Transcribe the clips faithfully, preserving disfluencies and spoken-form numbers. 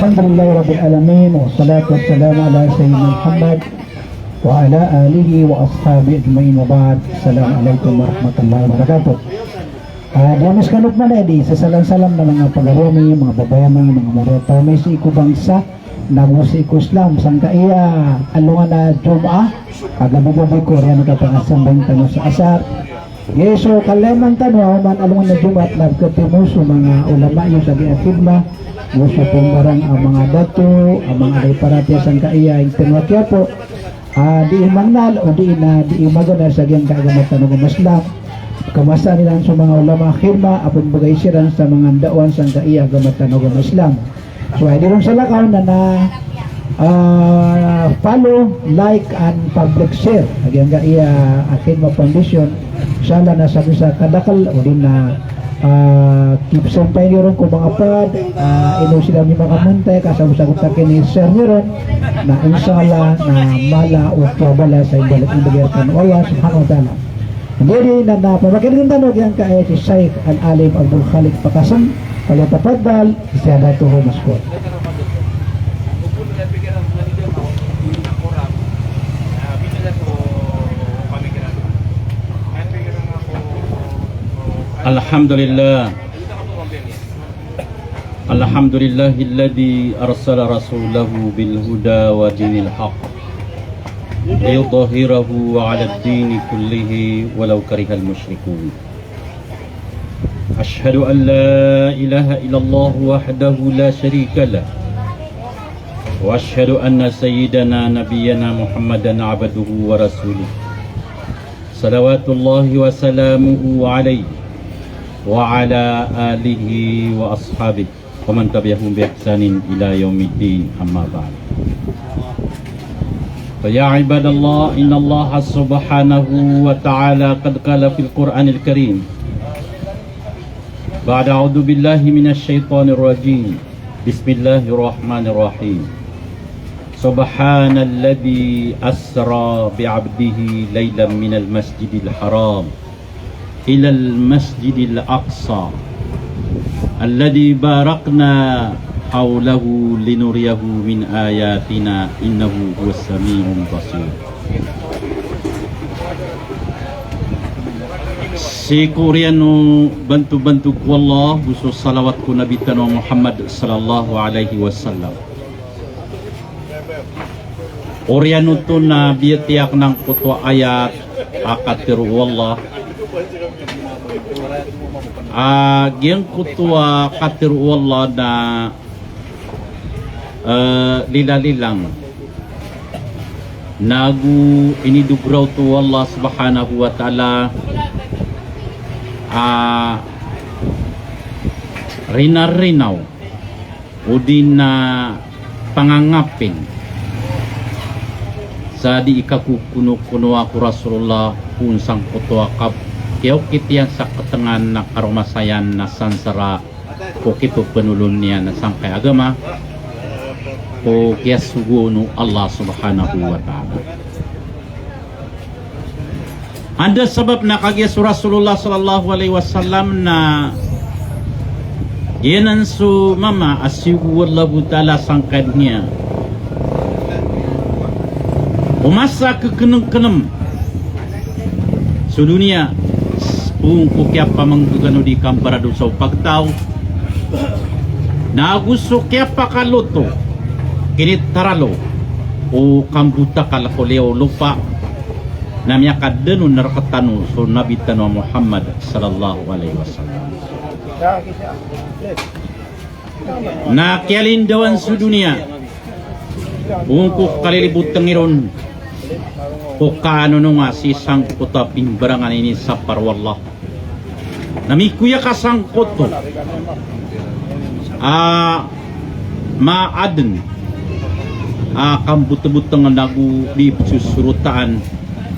Alhamdulillahi Rabbil Alamin, wassalatu wassalamu ala Sayyidina Muhammad wa ala alihi wa ashabihi ajma'in, wa ba'd. Assalamu alaikum warahmatullahi wabarakatuh. Ah, di ami skano pman di sasalam-salam na manga pagari ami, manga babay ami, manga moriyataw ami sii ko bangsa, nago sii ko Islam, sangkaya alongan a Jumaah, a gabi-gabi ko oriyan o kapangasambayang tano sa asar. Giya so kalayaman tano a oman alongan a Jumaah na pkhatimo so manga ulama iyo sa giya qibla, go so pmbarang a manga dato, a manga da i paratiyaya sangkaya intn o kiyapo, a di i mangnal, odi na di i maganad sa giyangkai a agama tano a agama Islam. Kamasaan iran so manga ulama a khidma a pmbgay siran sa manga ndao sangkaya agama tano a agama Islam. So, aya di ron salakaw na na, ah, follow, like, and public share a giyangkai a Khidma Foundation. Insha Allah na sabot sa kadakl, odi na, ah, keep sampay niyo ron ko manga pad, ah, ino siran makamontay, ka sabot sa gotakin i-share niyo ron, na insha Allah na mala o kiyabalas sa imbalik, imbalik rkano o Allah subhanahu wa ta'ala. Jadi na, na pamakin'gn tano giyangkai si Shaykh Al-Alim Abdul Khaliq Pakasm, falyatafaddal. Siyadatuhu mashkur. Alhamdulillah. Alhamdulillahilladzi arsala rasulahu bil huda wa dinil haqq liyudhhirahu ala ad-dini kullihi walau karihal mushrikun. Ashhadu an la ilaha illallah wahdahu la sharika lah. Wa ashhadu anna sayyidana nabiyyana Muhammadan abduhu wa rasuluh. Salawatullahi wa salamuhu alaihi wa ala alihi wa ashabihi wa man tabi'ahum bi ihsanin ila yaumiddin, amma ba'd. Fa ya ibadallah, innallaha subhanahu wa ta'ala qad qala fil Qur'anil Karim, ba'da a'udzu billahi minasy syaithanir rajim. Bismillahirrahmanirrahim. Subhanalladzi asra bi 'abdihi lailan minal masjidil haram ilal masjidil aqsa alladzi barakna haulahu linuriyahu min ayatina innahu huwas sami'ul basir. Sii ko oriyan o bantobantog ko Allah, go so salawat ko Nabi tano a Muhammad sallallahu alaihi wasallam. Oriyan oto na biyatiya akn angkoto a ayat a katharo o Allah. A giyangkoto a katharo o Allah na, eh, lilalilang. Nago inidograw oto o Allah subhanahu wa ta'ala a rinarinaw odi na pangangapin sa di ikakokonokonoa ko Rasulullah on sangkoto a kap-, kiyaokit iyan sa katengan a karomasayan a sansara ko kipepnolon iyan sangkai a agama ko kiyasogoon o Allah subhanahu wa ta'ala. Anda sabap na kagiya so Rasulullah sallallahu alaihi wasallam na giyanan so mama a siyogo o Allahu ta'ala sangkai a doniya. O masa a kekenengkenem so doniya, on ko kiyapamanggegan o di kambaradosa o pagtaw, nago so kiyapakaloto, kinitaralo o kambotakal ko liyawaw o lopa, na miyakadano na rektano so Nabi tano a Muhammad sallallahu alaihi wasallam. Na kiyalindawan so doniya on ko kaliliboteng iron ko kaanononga sii sangkoto a pimbarangan a inisapar o Allah. Na mikoya ka sangkoto a maaden a kamboteboteng nago di pesosorotaan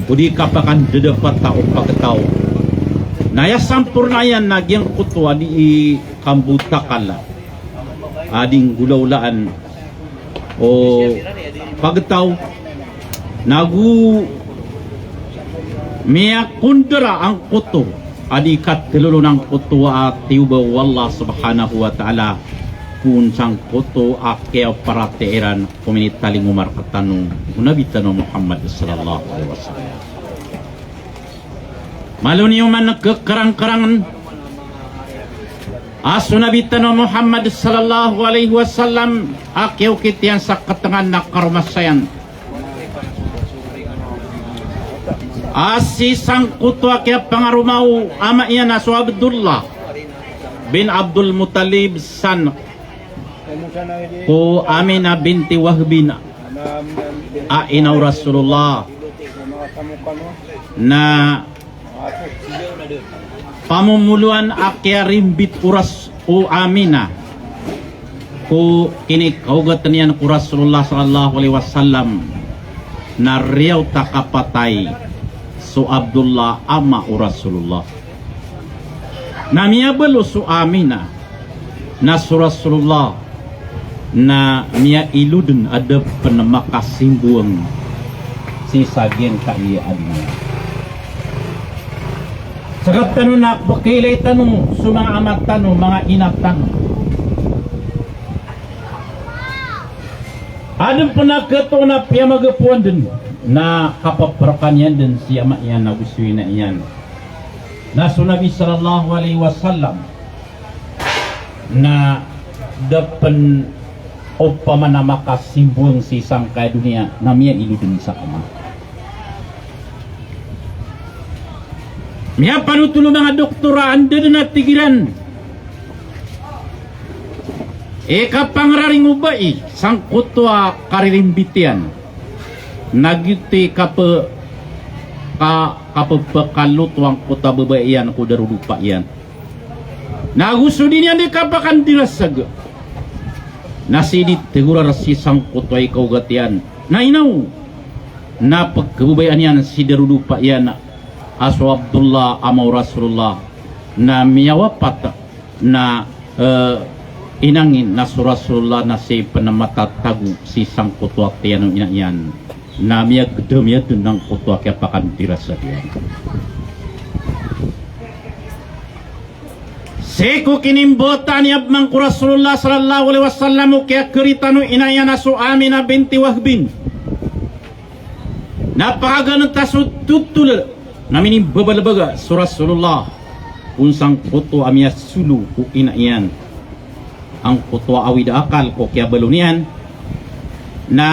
o di kapakandedepata o pagtaw. Na aya samporna iyan na giyangkoto a di kambotakal a di nggolawlaan o pagtaw, nago miyakondara angkoto a di katelolon angkoto a tiyoba o Allah subhanahu wa ta'ala. Poon sangkoto a kiyaparatiyaya iran ko minitalingoma rktano o Nabi tano a Muhammad sallallahu alaihi wasallam. Malo niyo man kkarangkarangn a so Nabi tano a Muhammad sallallahu alaihi wasallam a kiyaokit iyan sa ktengan a karomasayan a sii sangkoto a kiyapangaroma o ama iyan a so Abdullah bin Abdul Muttalib san ko Aminah binti Wahbin a ina o Rasulullah, na pamomoloan a kiyarimbit o Ras-, o Aminah ko kinikaogatn iyan ko Rasulullah sallallahu alaihi wasallam, na riyaot a kapatay so Abdullah, ama o Rasulullah. Na miyabalo so Aminah na so Rasulullah na miyailo dn a da pn makasimbowang sii sa giyangkaya a doniya. Sktano na pkailay tano so manga ama tano, manga ina tano. Adn pn a khatoon a piyamagapoan dn na kapaprkan iyan dn si ama iyan ago so ina iyan na so Nabi sallallahu alaihi wasallam, na da pn opama na makasimbowang sii sangkaya doniya na miyailo dn sa ama. Miyapanotol o manga doktor a anda dn a tig iran i kapangraring o bai sangkoto a karirimbit iyan na giyoto i kap-, ka-, kapphakaloto angkoto a babay iyan ko darodopa iyan. Na ago so di niyan di kapakandirasag, na sii di tegorar sii sangkoto a ikaogat iyan na inaw, na pkhababayaan iyan si darodopa iyan a so Abdullah, ama o Rasulullah, na miyawapat, na, eh, inangin na so Rasulullah na sii pn matatago sii sangkoto a tiyan o ina iyan, na miyagdam iyan dn angkoto a kiyapakandirasag iyan. Sii ko kinimbawataan iyan pman ko Rasulullah sallallahu alaihi wasallam o kiyakaritan o ina iyan a so Aminah binti Wahbin, na pakaganata so totol na minimbabalbaga so Rasulullah on sangkoto a miyasolo ko ina iyan angkoto a awid a akal ko kiyabalo niyan. Na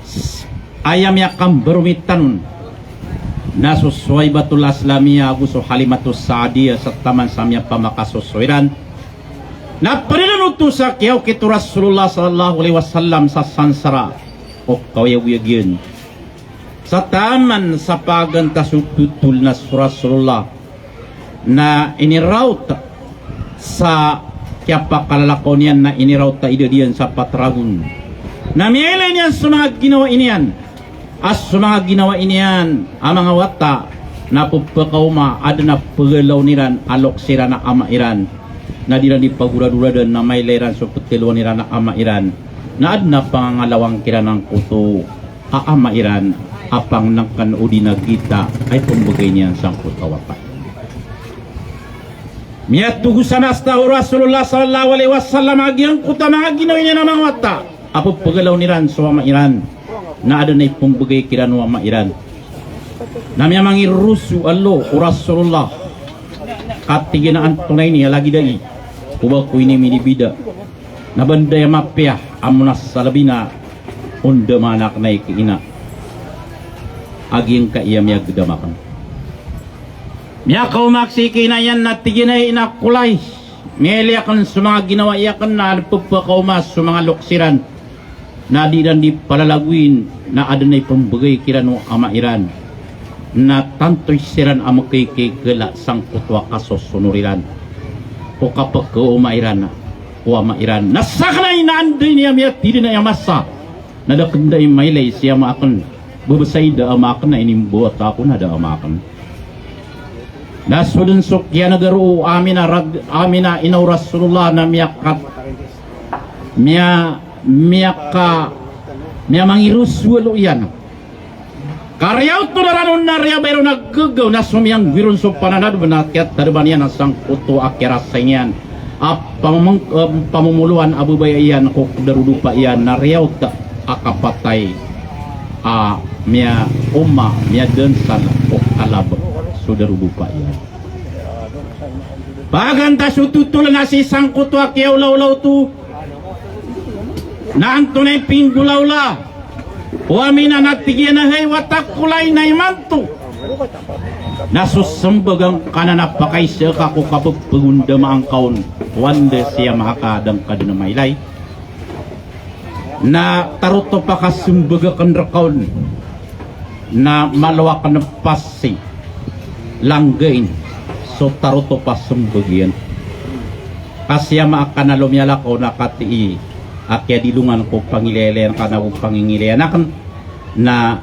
s-, aya miyakambaromitan on na so Suwaibatul Aslamiyah ago so Halimatus Sa'diyah sa taman sa miyapamakasoso iran. Na pd dn oto sa kiyaokit o Rasulullah sallallahu alaihi wasallam sa sansara o kaoyagoyag iyan. Sa taman sa paganata so totol na so Rasulullah na iniraot sa kiyapakalalakaw niyan na iniraot a idad iyan sa pat ragon. Na miyailay niyan so manga ginawai niyan, a so manga ginawai niyan a manga wata na pphakaoma, adn a pgalaon iran a loks iran a ama iran. Na di iran di pagoradoradan na mailay iran so ptharoon iran a ama iran. Na adn a pangangalawang kiran angkoto a ama iran a pangnngkn odi na gita a ipmbgay niyan sangkoto a wata. Miyatogo sa masa o Rasulullah sallallahu alaihi wasallam a giyangkoto a manga ginawai niyan a manga wata a pphagalaon iran so ama iran na adn a ipmbgay kiran o ama iran. Na miyamangiroso a lo o Rasulullah, ka tig iyan a antonaa ini a lagid ai, o ba ko ini minibida. Na ba anda aya mapiya a mona sa labi na ondamaan akn ai ki ina a giyangkaya miyagdam akn. Miyakaoma sii ki ina iyan na tig iyan a ina ko lay, miyailay akn so manga ginawai akn na pphakaoma so manga loks iran. Na di iran di palalagoyin na adn a ipmbgay kiran o ama iran. Na tanto i siran a mkhaikhaikala sangkoto a kasosonor iran ko kapkhaoma iran ko ama iran. Na sakn ai na anda ini a miyatidn aya masa na da akn da i mailay si ama akn. Ba bs ai da ama akn a inimbawata ako na da ama akn. Na so dn so kiyanagaro o Aminah rad-, Aminah ina o Rasulullah na miyakat-, miya-, miyaka-, miyamangiroso a lo iyan. Ka riyaot o daran on na riyabay ron a gagaw na somiyanggoy ron so pananadm na kiyatadman iyan a sangkoto a kiyarasay niyan a pamamang-, a pamomoloan a babaya iyan ko darodopa iyan na riyaot a kapatay a miyaoma, miyadansal ko kalab so darodopa iyan. Paganta so totol na sii sangkoto a kiyaolaola oto na antonaa i pinggolaola o Aminah na tig iyan a hay wata ko lay na imanto na so sembag angka na pakaisa ka ko kapepegondama angka on, o anda si ama aka da ngka den mailay. Na tarotop a kasembag aken reka on na malo aken pasi langgain so tarotop a sembag iyan. Ka si ama aka na lomiyalakaw na katii a kiyadilongan ko pangilayilayan ka na ko pangingilayan aken na,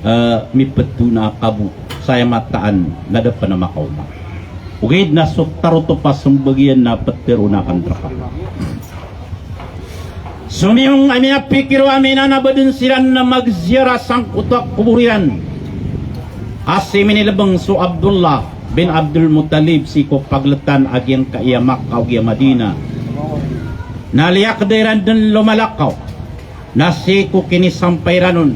eh, mipedona a kabo saya mataan na da pen a makaoma. Ogaid na so tarotop a sembag iyan na petero aken reka. Somiyong a miyapikir o Aminah na ba den siran na magziyarah sangkoto a kobor iran a sii minilebeng so Abdullah bin Abdul Muttalib sii ko pagletan a giyangkaya Makkah ago giya Madinah. Na liyaked iran den lomalakaw na sii ko kinisampay iran on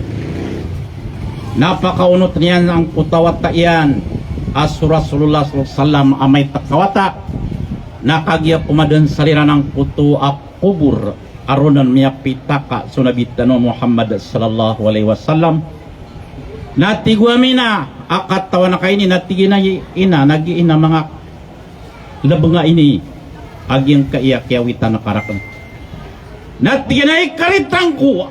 na pakaonot iyan angkoto a wata iyan a so Rasulullah sallallahu alaihi wasallam a maito a kawata. Na kagiya ko madansal iran angkoto a kobor a roo den miyapitaka so Nabi tano a Muhammad sallallahu alaihi wasallam. Na tig o Aminah a katawan ka ini, na tig iyan a ina, na giya ina, manga lebeng a ini a giyangkaya kiyawitan ka raken. Na tig iyan a ikaritang ko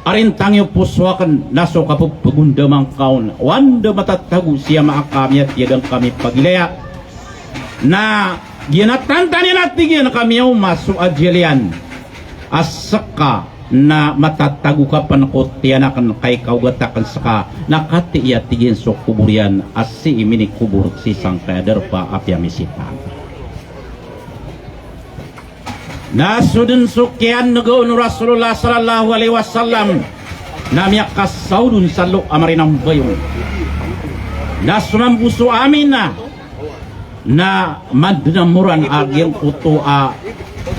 a rintang iyo poso aken na so kapepegondama angka on, o anda matatago si ama aka a miyatiyada ngka mipagilaya. Na giya na tantan iyan a tig iyan ka miyaoma so ajal iyan a seka na matatago ka pen ko tiyan aken ka ikaogat aken seka na katii a tig iyan so kobor iyan a sii minikobor sii sangkaya darpa a piyamisitaan. Na so den so kiyanega on o Rasulullah sallallahu alaihi wasallam na miyakasaod on sa lo a marinambayon. Na so mambo so Aminah na manden a moran a giyangkoto a,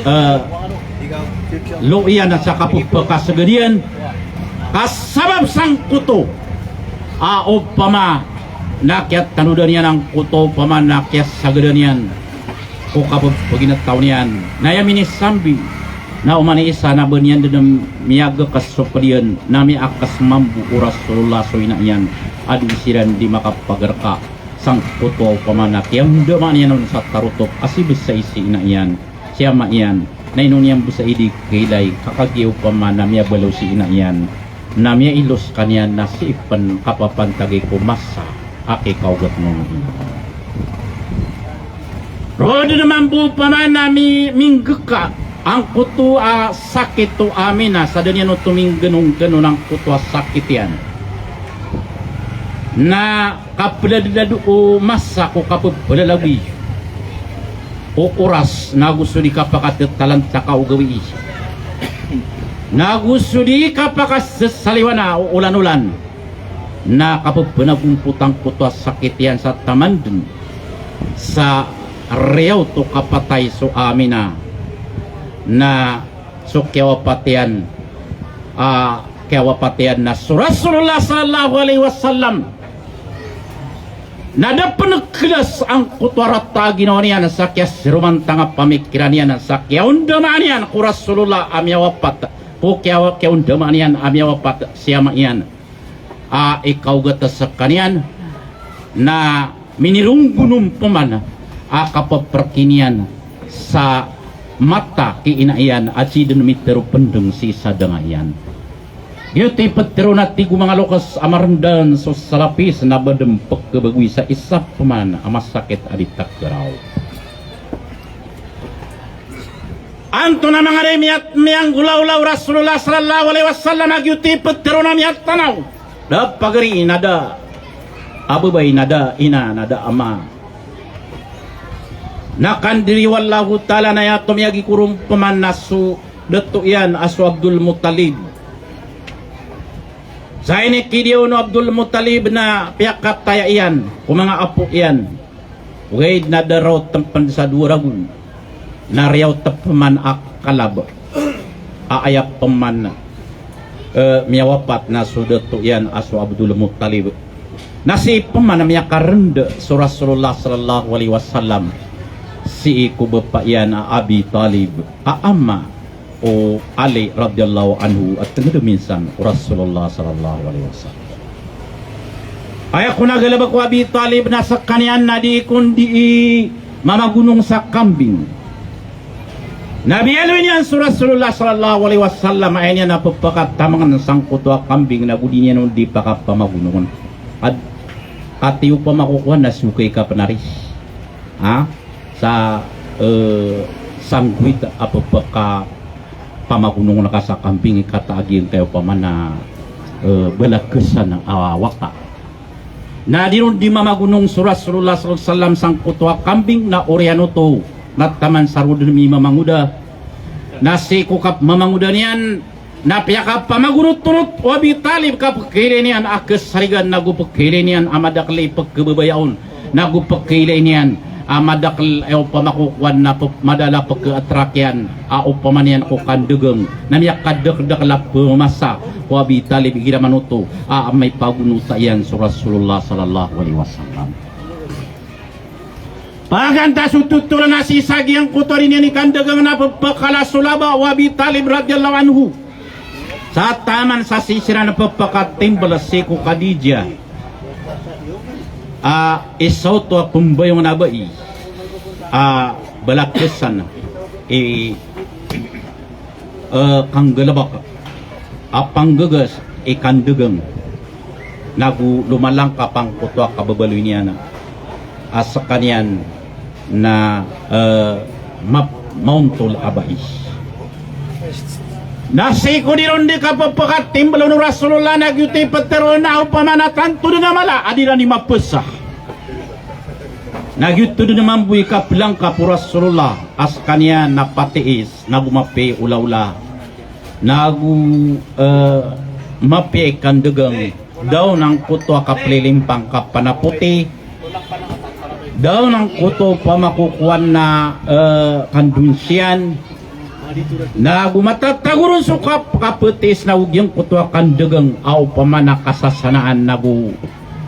eh, lo iyan a sa kapepekaseged iyan. Ka sabap sangkoto a opama na kiyatanodan iyan angkoto opama na kiyasagedan iyan ko kapepeginetaw niyan. Na aya minisambi na oman i isa na ba niyan den miyagekes so ped iyan na miyakes mambo o Rasulullah so ina iyan a di siran di makapagereka sangkoto a opama na kiyaondamaan iyan on sa tarotop a sii besa i si ina iyan, si ama iyan, na ino niyan besa i di kailay ka kagiya opama na miyabaloy si ina iyan na miyailo sekaniyan na sii pen kapapantagi ko masa a kikaogat on. Roo den mambo opama na mi-, minggeka angkoto a sakit o Aminah sa da niyan oto minggenonggeno angkoto a sakit iyan. Na kapeladlad o masa ko kapepelalawi o oras, na ago so di kapakatetalantaka o gawii, na ago so di kapakasesaliwana o olanolan, na kapepenagompot angkoto a sakit iyan sa taman den sa riyaot o kapatay so Aminah. Na so kiyawapat iyan, a, kiyawapat iyan na so Rasulullah sallallahu alaihi wasallam na da pen kelas angkoto a rata a ginawa niyan sa kiyasiromantang a pamikiran iyan sa kiyaondamaan iyan ko Rasulullah a miyawapat, ko kiyawa-, kiyaondamaan iyan a miyawapat si ama iyan a ikaogat sekaniyan, na minironggon on peman a kapeperkiniyan sa mata ki ina iyan a sii den mitero pendeng sii sa danga iyan. Giyoto i petero na tig o manga lokes a marendan so salafis na ba den pekebagoy sa isa peman a masakit a di takeraw. Antonaa manga ri miyat-, miyanggolawla o Rasulullah sallallahu alaihi wasallam a giyoto i petero na miyatanaw. Da pagari na da a babay na da ina na da ama. Na kandiri o Allahu Ta'ala na aya tomiyagi ko ron peman na so dato iyan a so Abdul Muttalib. Sa inikidiyaw o Abdul Muttalib na piyakataya iyan ko manga apo iyan. Ogaid na da raw tempen sa dowa ragon. Na riyaw tep man a kalab a aya peman, eh, miyawapat na so dato iyan a so Abdul Muttalib. Na sii peman a miyakarenda so Rasulullah sallallahu alaihi wasallam sii ko bapa iyan a Abi Talib, a ama o Ali radhiyallahu anhu, a tenged minsan o Rasulullah sallallahu alaihi wasallam. Aya kon a galebek o Abi Talib na sekaniyan na dii kon dii mamagonong sa kambing. Na biyaloy niyan so Rasulullah sallallahu alaihi wasallam, aya niyan a pepakatamangen sangkoto a kambing na go di niyan on dii pakapamagonongen. Ad-, ati opama ko kowan na sokay ka pen ari. Ha? Sa, eh, sanggowit a pepakapamagonongen ka sa kambing, kata a giyangkaya opama na, eh, balakesan a wata. Na di ron dii mamagonong so Rasulullah sallallahu alaihi wasallam sangkoto a kambing na oriyan oto na taman sa roo den mimamangoda. Na sii ko kapemamangoda niyan na piyakapamagonotonot o Abi Talib ka pekeilay niyan a kesarigan nago pekeilay niyan a madakel i pekebebaya on, nago pekeilay niyan a madakel, eh, opama ko kowan na pe-, madakel a pekeatrak iyan a opama niyan ko kandegeng, na miyakadekdekel a pemasa ko Abi Talib igira man oto a amay pagonota iyan so Rasulullah sallallahu alaihi wasallam. Pagantas o totol na sii sa giyangkoto a di niyan i kandegeng na pepakala so laba o Abi Talib radhiyallahu anhu. Sa taman sa sii siran pepakatimbel sii ko Khadijah a isa oto a pembayong na bai a balakesan i eh, kanggalebek a panggeges i kandegeng, nago lomalangkap angkoto a kababaloy niyan a sekaniyan na, eh, map-, maontol a bai. Na sii ko di ron dii kapepakatimbel o Rasulullah na giyoto i peteroon na opama na tanto den a mala a di iran i mapesa. Na giyoto den mambo i kapelangkap o Rasulullah a sekaniyan na patiis nago mapiya i olaola, nago, eh, mapiya i kandegeng, da on angkoto a kapelilimpang kapanapoti, da on angkoto opama ko kowan na, eh, kandonsiyan, nago matatago ron so kap-, kapetiis nago giyangkoto a kandegeng a opama na kasasanaan nago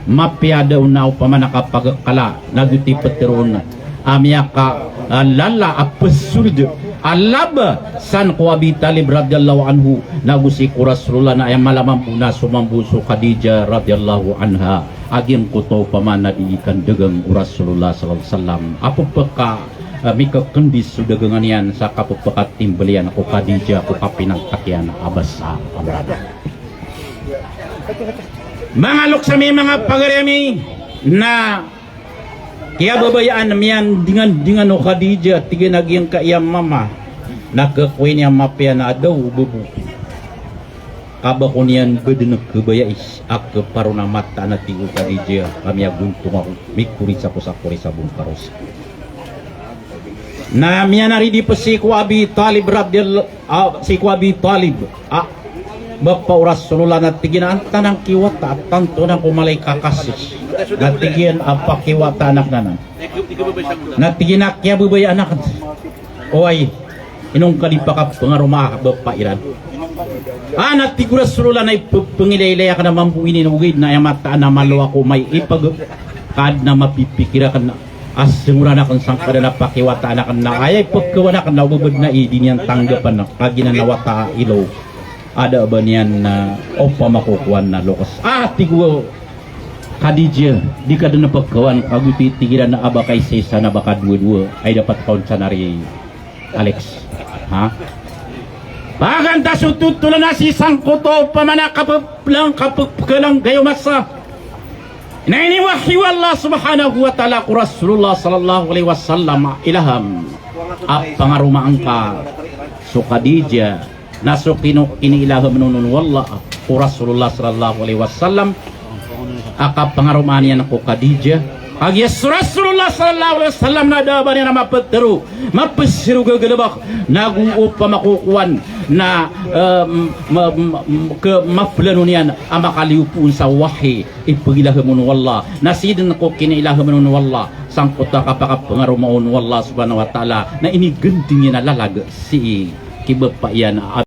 mapiya da on na opama na kapagekala, na giyoto i peteroon a miyaka, ah, lala a pesold a laba san ko Abi Talib radhiyallahu anhu, nago sii ko Rasulullah na aya mala mambo na so mambo so Khadijah radhiyallahu anha a giyangkoto opama na di kandegeng o Rasulullah sallallahu alaihi wasallam a pepeka, ah, mikekendis so dagangan iyan sa kapepekatimbel iyan ko Khadijah ko kapinangkat iyan a basa a marada. Manga loks ami, manga pagari ami, na kiyababayaan, miyandingandingan o Khadijah, tig iyan a giyangkaya mama na khakowa niyan mapiya na adaw o babo ka ba ko niyan ba den khabayai a khaparona mataan a tig o Khadijah ka miyagontong ako, mikoris ako sa koris a bongkaros. Na miyanaridi pn sii ko Abi Talib radhiyallahu, ah, sii ko Abi Talib, ah, bapa o Rasulullah, na tig iyan a antaa anan kiwata a tanto anan ko mala i kakasi. Na tig iyan a pakiwataan akn anan. Na tig iyan a kiyababayaan akn. Oway, ino ngka di pakapangaroma a bapa iran? Ah, na tig o Rasulullah na ippangilaylay akn a mambo ini na ogaid na aya mataan a malo ako may ipag, ka adn a mapipikir akn a sengoran akn sangkanan a pakiwataan akn na aya ipkhawan akn na o ba badn a i di niyan tanggapan ka giyanan a wata a ilo a da a ba niyan na opama ko kowan na loks. Ah, tig o Khadijah, di ka dn pkhawan, ago tig iran a ba kaisaisa na ba kadowadowa, ay dapat ka on san ari Alex. Ha? Pagantas o totol na sii sangkoto opama na kapeplang, kapepkalanggay o masa na iniwahyu o Allah subhanahu wa ta'ala ko Rasulullah sallallahu alaihi wasallam a ilham a pangaromaan ka so Khadijah, na so kino-, kiniilham on o Allah ko Rasulullah sallallahu alaihi wasallam a kapangaromaan iyan ko Khadijah, Kagiya so Rasulullah sallallahu alaihi wasallam na da a ba niyan a maptharo, mapsiro a galbk, nago opama ko kowan na, eh, ma-, ma-, ma-, ke-, maplano niyan a makaliyo pn sa wahi i pgilahm on o Allah, na sii dn ko kiniilahm on o Allah sangkoto a kapakapngaroma on o Allah subhanahu wa ta'ala, na inigndng iyan a lalag sii ki bapa iyan a